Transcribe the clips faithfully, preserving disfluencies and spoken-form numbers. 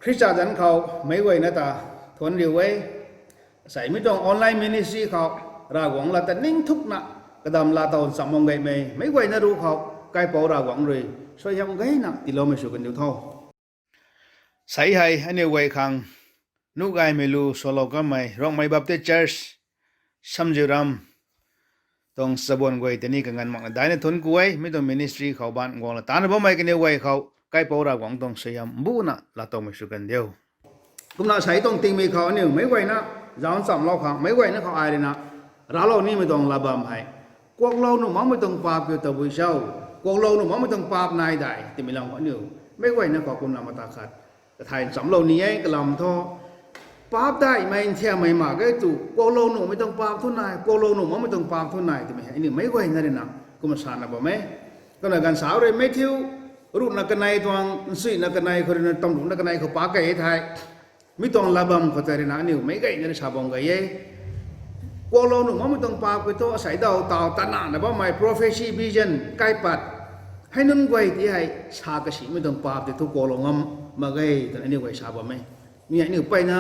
Khrista zanc khou meic guayna ta thuanc riu e. Sei mi tuang online ministry khou Ravguangc lat ta ningthukna kadam laa tow nchamlou gaymei meic guayna ruc khou kaipouc Ravguangc rui suaihiam gayna tiiloumei sw kandiu tho. Sei hei aniu guay khang nuh gaymei lu swlou kanmei Rongmei Baptist Church, Samziuram tuang chabuan guay tei ni kanganv makna daina thuanc ku e. Mi tuang ministry khou baanv guangna tana bammei kaniw guay khou kaipouc Ravguangc tuang suaihiam mbuna laa towmei sw kandiu. Kumna sei tuang tingmei khou aniu meic guayna zauc nchamlou khang meic guayna khou ai ruina raclou nimei tuang lat bam hei, kuaklou nuh makmei tuang paap kiu tabui cho, kuaklou nuh makmei tuang paap nai dai twmei lam khou aniu meic guayna khou kumna mata khat kathay nchamlou ni e. Kalam thu, paap daihmei nthiammei mak ge tu, kuaklou nuhmei tuang paap thu nai, kuaklou nuh makmei tuang paap thu nai twmei hei aniu meic guayna ruina kumna sana bam e. Kumna ganv sa rui Matthew ruhna kanei tuang nchuina kanei khou ruina tamruhna kanei khou pac key e thei, mi tuang lat bam khou tei ruina aniu meic guayna rui sa bam gay e. Kuaklou nuh makmei tuang paap kiu thu asei daw taw tanana bammei prophecy, vision, kaipat hei nunc guay ti hei sa kasimei tuang paap tei thu kuaklou ngam mak ge twna aniu guay sa bam e. Mi hei aniu mpeyna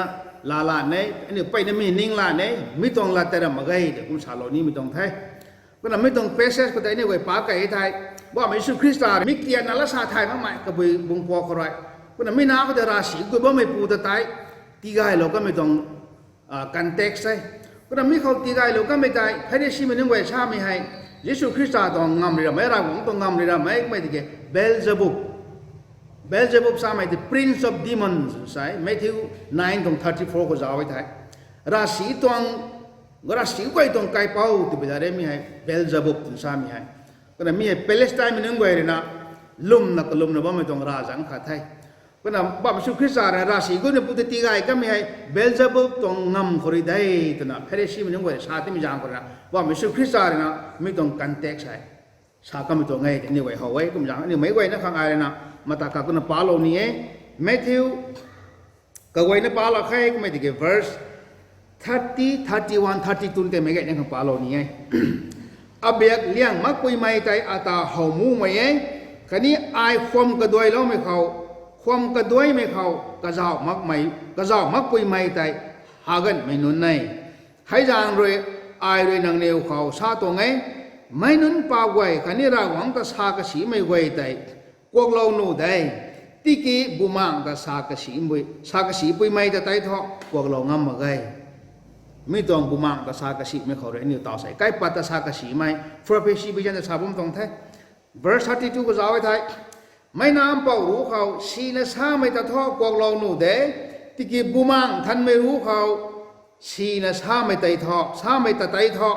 laa lan e, aniu mpeyna mi ning lan e, mi tuang lat tei ram mak ge tei kum salou nimei tuang the. Kumna mi tuang passage khou tei aniu guay pac key e thei, Poubauhmei Jisu Khrista rui mi tianna lat sa thay makmei kabui bungc puak khou rui, kumna mi na khou tei ravsic gut bammei pu ta tei tigaylou kanmei tuang context e. Kumna mi khou tigaylou kanmei tei Pharisimei nunc guay samei hei, Jisu Khrista tuang ngam ri ramei, Ravguangc tuang ngam ri ramei kummei tiki Beelzebub, Beelzebub samei tei prince of demons sa e, Matthew nine tuang thirty four khou zauc e thei, ravsic tuang, ravsic guay tuang kaipouc twpui da re mi hei Beelzebub twna samei hei. Kumna mi hei Palestinemei nunc guay ruina lwmna kalwmna bammei tuang ravzanc khat the. Kumna Poubauhmei Jisu Khrista ruina ravsic gutmei pu tei tigay kanmei hei Beelzebub tuang ngam khou rui de twna Pharisimei nunc guay sa timei zaeng khou ruina Poubauhmei Jisu Khrista ruina mi tuang context hei sa kanmei tuang e. Aniu guay how e, kum zaeng aniu meic guayna khang ai ruina mata khat kumna palou ni e. Matthew kaguayna palou khe kummei tiki verse thirty, thirty one, thirty two tei meic guayna khang palou ni e. Abiak liang makpuimei tei ata how mumei e, khatni ai khwam kaduailoumei khou, khwam kaduaimei khou kazauh makmei, kazauh makpuimei tei haganhmei nunc e. Hei zaeng rui ai rui nangniw khou sa tuang e, meic nunc paap guay khatni Ravguangc ta sa kasimei guay tei kuaklou nuh de, tiki Bumaengc ta sa kasi, sa kasipuimei ta tei thu kuaklou ngam mak ge. Mi tuang Bumaengc ta sa kasimei khou rui aniu taw sei kaipat ta sa kasimei, prophecy, vision ta sa bam tuang the. Verse thirty two khou zauc e thei, meic Nac Mpouh ruc khou sina samei ta thu kuaklou nuh de, tiki Bumaengc Nthanmei ruc khou sina samei tei thu, samei ta tei thu,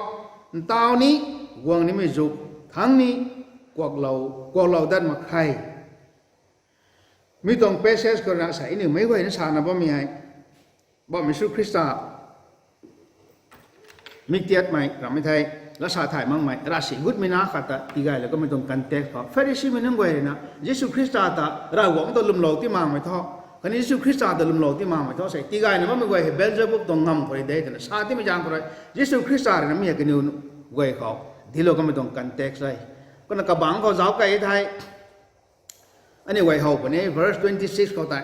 ntaw ni, guang nimei zuk thangc ni kuaklou, kuaklou dat mak khe. Mi tuang passage khou ruina sei aniu meic guayna sana bammei hei, Poubauhmei Jisu Khrista miktiatmei rammei thei, lat sa thay makmei, ravsic gutmei na khat ta tigaylou kanmei tuang context khou Pharisimei nunc guay ruina Jisu Khrista ta Ravguangc ta lwmlou ti makmei thu, khatni Jisu Khrista ta lwmlou ti makmei thu sei tigayna bammei guay hei Beelzebub tuang ngam khou rui de twna sa timei zaeng khou rui Jisu Khrista ruina mi hei kaniw guay khou dinclou kanmei tuang context e. Kumna kabangc khou zauc key thei, aniu guay how puni, verse twenty six khou tei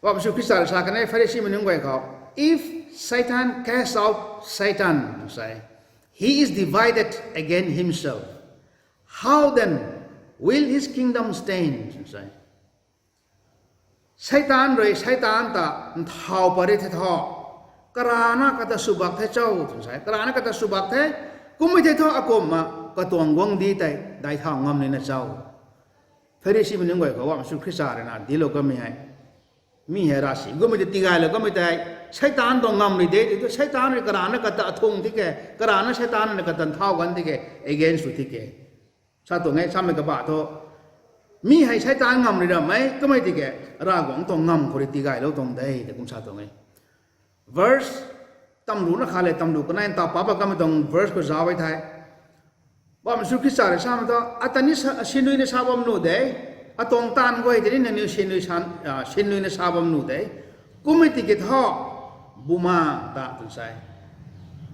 Poubauhmei Jisu Khrista rui sa kan e Pharisimei nunc guay khou, If Satan cast out Satan, he is divided against himself. How then will his kingdom stand? Seitaan rui Seitaan ta nthaw pat ri the thu, karana kata sw bak the cho twna sa e. Karana kata sw bak the, kummei thei thu akumhna katuang guangcdic tei daih thau ngam nina cho? Pharisimei nunc guay khou Poubauhmei Jisu Khrista ruina dinclou kanmei hei, mi hei ravsic gutmei tei tigaylou kanmei tei, Seitaan tuang ngam ri de tw thu, Seitaan rui karana kata athung tike, karana Seitaan ruina kata nthau ganv tike, against sw tike, sa tuang e. Samei kabah thu, mi hei Seitaan ngam ri ramei kamei tike, Ravguangc tuang ngam khou rui tigaylou tuang de tei kum sa tuang e. Verse tamruhna khat le tamruh kanei ntaw papa kamei tuang verse khou zauc e thei, Poubauhmei Jisu Khrista rui samei thu, ata ni sinuina sa bam nuh de, atuang taanv guay tei ni nangniw sinuina sa bam nuh de, kummei tiki thu, Bumaengc ta twna sa e.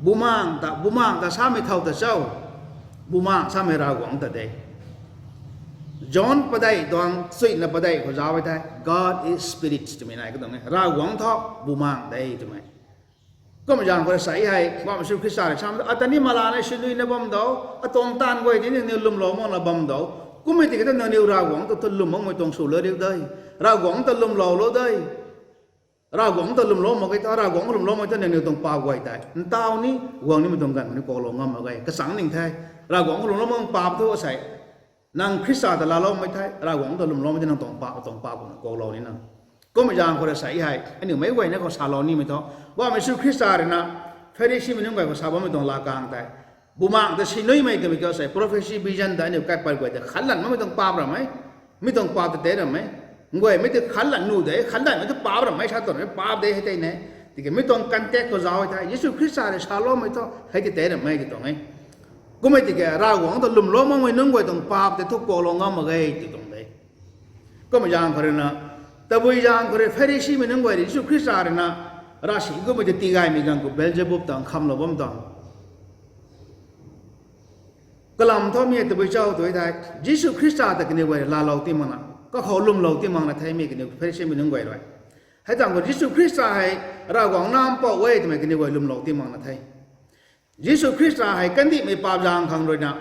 Bumaengc ta, Bumaengc ta samei thow ta cho? Bumaengc samei Ravguangc ta de. John padeih tuang chuina padeih khou zauc e thei, God is Spirit twmei nai katuang e. Ravguangc thu bumaengc de twmei. Kum zaeng khou rui sa hei, Poubauhmei Jisu Khrista rui sa, ata ni malana sinuina bam dou, atuang taanv guay tei nangniw lwmlou makna bam dou. Kummei tiki ta nangniw Ravguangc ta thu lwm makmei tuang sw lou riu de. Ravguangc ta lwmloulou de. Ravguangc ta lwmlou mak ge tho, Ravguangc lwmloumei thu nangniw tuang paap guay tei ntaw ni guang nimei tuang ganv khou ni kuaklou ngam mak ge. Kachang ning the, Ravguangc lwmlou mak paap thu asei, nang Khrista ta laaloumei thei, Ravguangc ta lwmloumei thei nang tuang paap, tuang paap kumna kuaklou nina. Kummei zaeng khou rui sa hei, aniu meic guayna khou salou nimei thu, Poubauhmei Jisu Khrista rui na, Pharisimei nunc guay khou sa bammei tuang laa kang tei, bumaengc ta sinuimei twmei kiu sei, prophecy, vision ta aniu kaipat guay tei khatlan makmei tuang paap ram e, mi tuang paap ta tei ram e. Guaymei tei khatlan nuh de, khatlanmei tu paap ram e sa tuang e, paap de hei tei ne. Tiki mi tuang context khou zauc e thei, Jisu Khrista rui saloumei thu hei tei tei ram e ti tuang e. Kummei tiki Ravguangc ta lwmlou makmei nunc guay tuang paap tei thu kuaklou ngam mak ge ti tuang de. Kummei zaeng khou rui na, tabui zaeng khou rui Pharisimei nunc guay rui Jisu Khrista rui na, ravsic kummei tei tigaymei ganv khou Beelzebub ta nkhamlou bam tuang kalam thu mi hei tabui cho tu thei, Jisu Khrista ta kaniw guay rui laalou ti makna, kakhou lwmlou ti makna thei mi kaniw Pharisimei nunc guay rui. Hei tuang khou Jisu Khrista hei Ravguangc Nac Mpouh e twmei kaniw guay lwmlou ti makna the. Jisu Khrista hei kandihmei paap zaeng khang rui na,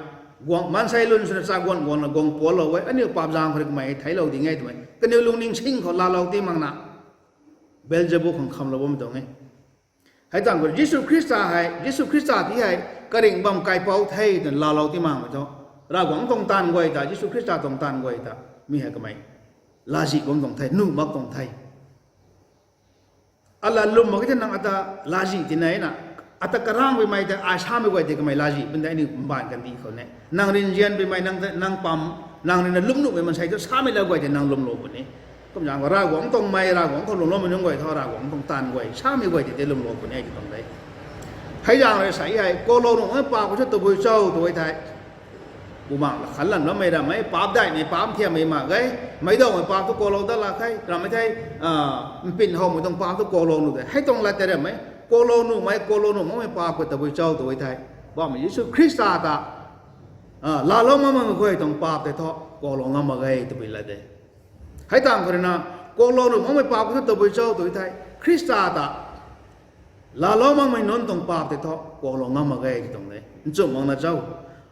guang, maansei lun swna cha guang guangna guang puallou e, aniu paap zaeng khou rui kamei theiclou ding e twmei kaniw lungning sing khou laalou ti makna, Beelzebub khang nkhamlou bam tuang e. Hei tuang khou Jisu Khrista hei, Jisu Khrista ti hei karingh bam kaipouc the twna laalou ti makmei thu, Ravguangc tuang taanv guay ta, Jisu Khrista tuang taanv guay ta, mi hei kamei laazih bam tuang the, nuh mak tuang the. Ala lwm mak ge tei nang ata laazih tina na, ata karangpuimei tei ai samei guay tei kamei laazih pun de, aniu mbaanv kandih khou ne. Nang rui nzianpuimei nang, nang pam, nang rui na lwm nuhmei maansei thu samei la guay tei nang lwmlou puni. Kum zaeng khou Ravguangc tuang mei, Ravguangc khou lwmloumei nunc guay thu Ravguangc tuang taanv guay, samei guay tei tei lwmlou puni ti tuang de. Hei zaeng rui sa hei, kuaklou nuh makmei paap khou thu tabui cho tu thei, bumaengc ta khatlan makmei ram e, paap daihmei, paap nthiammei mak ge, meic dawmei paap thu kuaklou dat lak khe, ram e thei, mpin howmei tuang paap thu kuaklou nuh de. Hei tuang lat tei ram e, kuaklou nuhmei, kuaklou nuh makmei paap khou tabui cho tu thei, Poubauhmei Jisu Khrista ta laalou makmei guay tuang paap tei thu kuaklou ngam mak ge twpui lat de. Hei tuang khou rui na, kuaklou nuh makmei paap khou thu tabui cho tu thei, Khrista ta laalou makmei nunc tuang paap tei thu kuaklou ngam mak ge ti tuang de. Nchumh makna cho,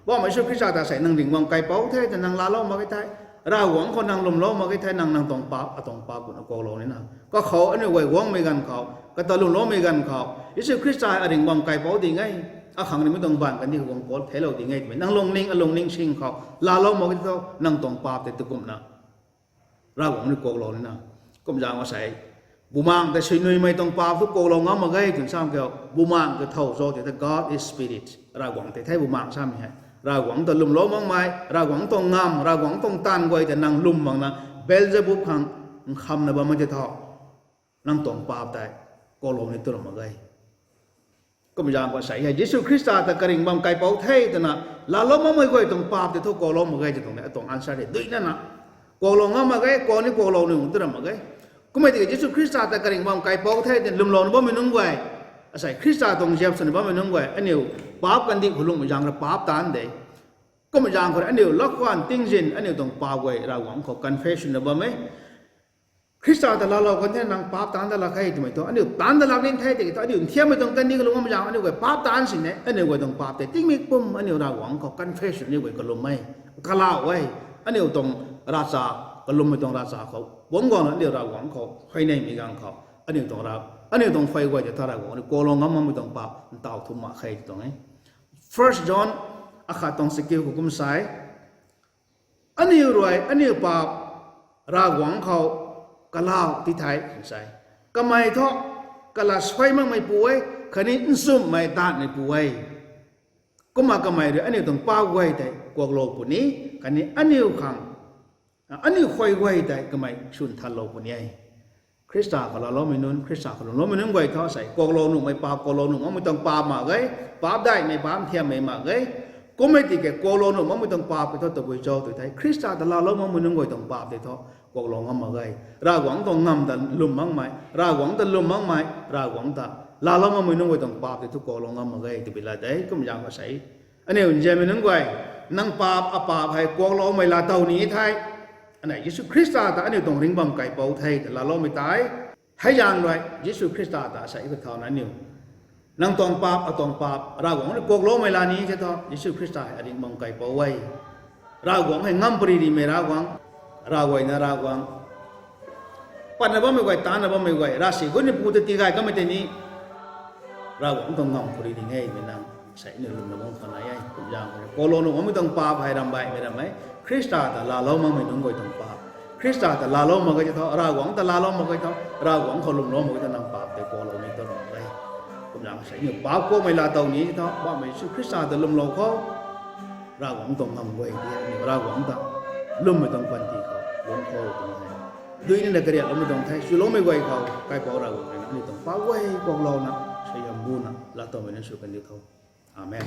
Poubauhmei Jisu Khrista ta sei nang ringh bam kaipouc the twna nang laalou mak ge thei, Ravguangc khou nang lwmlou mak ge thei, nang, nang tuang paap, atuang paap kumna kuaklou nina. Kakhou aniu guay guangmei ganv khou, kata lwmloumei ganv khou, Jisu Khrista hei aringh bam kaipouc ding e, akhang rui mi tuang mbaanv kandih khou guang puall theiclou ding e twmei nang lungning, alungning sing khou laalou mak ge thu, nang tuang paap tei tu kumna Ravguangc rui kuaklou nina. Kum zaeng khou sei, bumaengc tei suainuimei tuang paap thu kuaklou ngam mak ge twna sam kiu, bumaengc tei thow cho ti the, God is Spirit. Ravguangc tei the bumaengc samei hei. Ravguangc ta lwmlou makmei, Ravguangc tuang ngamv, Ravguangc tuang taanv guay tei nang lwm makna, Beelzebub khang nkhamna bammei tei thu, nang tuang paap tei kuaklou ni tu ram mak ge. Kum zaeng khou sei hei, Jisu Khrista ta karingh bam kaipouc the twna laalou makmei guay tuang paap tei thu kuaklou mak ge ti tuang de, atuang answer hei duina na. Kuaklou ngam mak ge, kuak ni kuaklou ni tu ram mak ge. Kummei tiki Jisu Khrista ta karingh bam kaipouc the twna lwmlouna bammei nunc guay, asei Khrista tuang ziap swna bammei nunc guay, aniu paap kandih khou lungmei zaeng rui paap taanc de. Kummei zaeng khou rui aniu lakhwan tingzin aniu tuang paap guay Ravguangc khou confession na bam e. Khrista ta laalou kan the nang paap taanc dat lak khe twmei thu, aniu taanc dat lak ning the tiki thu, aniu nthiammei tuang kandih kalung bam zaeng aniu guay paap taanc sini, aniu guay tuang paap tei tingmik pum aniu Ravguangc khou confession aniu guay kalum e, kalau e, aniu tuang ravcha, kalummei tuang ravcha khou bam guangna aniu Ravguangc khou huayneymei ganv khou, aniu tuang ra, aniu tuang phay guay tei tha Ravguangc aniu kuaklou ngam makmei tuang paap ntaw thum mak khe ti tuang e. First John akhat tuang chakiu khou kum sa e, aniu rui aniu paap Ravguangc khou kalau ti thei, sa e. Kamei thu kalat suai makmeipu e, khatni nchumhmei datmeipu e. Kumna kamei rui aniu tuang paap guay tei kuaklou puni, khatni aniu khang, aniu khuay guay tei kamei swn thatlou puni e. Khrista khou laaloumei nunc, Khrista khou lwmloumei nunc guay thu sei kuaklou nuhmei paap, kuaklou nuh makmei tuang paap mak ge, paap daihmei, paap nthiammei mak ge. Kummei tiki kuaklou nuh makmei tuang paap tei thu tabui cho tu thei, Khrista ta laalou makmei nunc guay tuang paap tei thu kuaklou ngam mak ge. Ravguangc tuang ngamv ta lwm makmei, Ravguangc ta lwm makmei, Ravguangc ta laalou makmei nunc guay tuang paap tei thu kuaklou ngam mak ge twpui lat de. Kum zaeng khou sei, aniu nzianmei nunc guay, Nang paap, apaap hei kuakloumei laatow ni the. Anei Jisu Khrista ta aniu tuang ringc bam kaipouc the ta laaloumei tei, hei zaeng rui Jisu Khrista ta sa i ta thauna aniu, nang tuang paap, atuang paap Ravguangc rui kuakloumei laa ni the thu, Jisu Khrista hei aringc bam kaipouc e. Ravguangc hei ngam pary rimei Ravguangc, ravguayna Ravguangc, patna bammei guay, taancna bammei guay, ravsic gutnipu ta tigay kamei tei ni Ravguangc tuang ngam pary ri nge twmei nang sei aniu lwmna bam khou nai e. Kumzaeng khou kuaklou nuh bammei tuang paap hei ramh baihmei ram e. Khrista ta laalou makmei nunc guay tuang paap, Khrista ta laalou mak ge tei thu, Ravguangc ta laalou mak ge tei thu, Ravguangc khou lwmlou mak ge tei thu, nang paap tei kuaklou ni ta ram e. Kumzaeng sei aniu paap kuakmei laatow ni tei thu, Poubauhmei Jisu Khrista ta lwmlou khou, Ravguangc tuang ngam guay tei aniu Ravguangc ta lwmmei tuang panty khou lungc khou twmei hei dui nina kariakloumei tuang the. Swloumei guay khou Kaipouc Ravguangc rui na aniu tuang paap guay kuaklouna, suaihiam buna laatowmei na sw kandiu tho. Amen.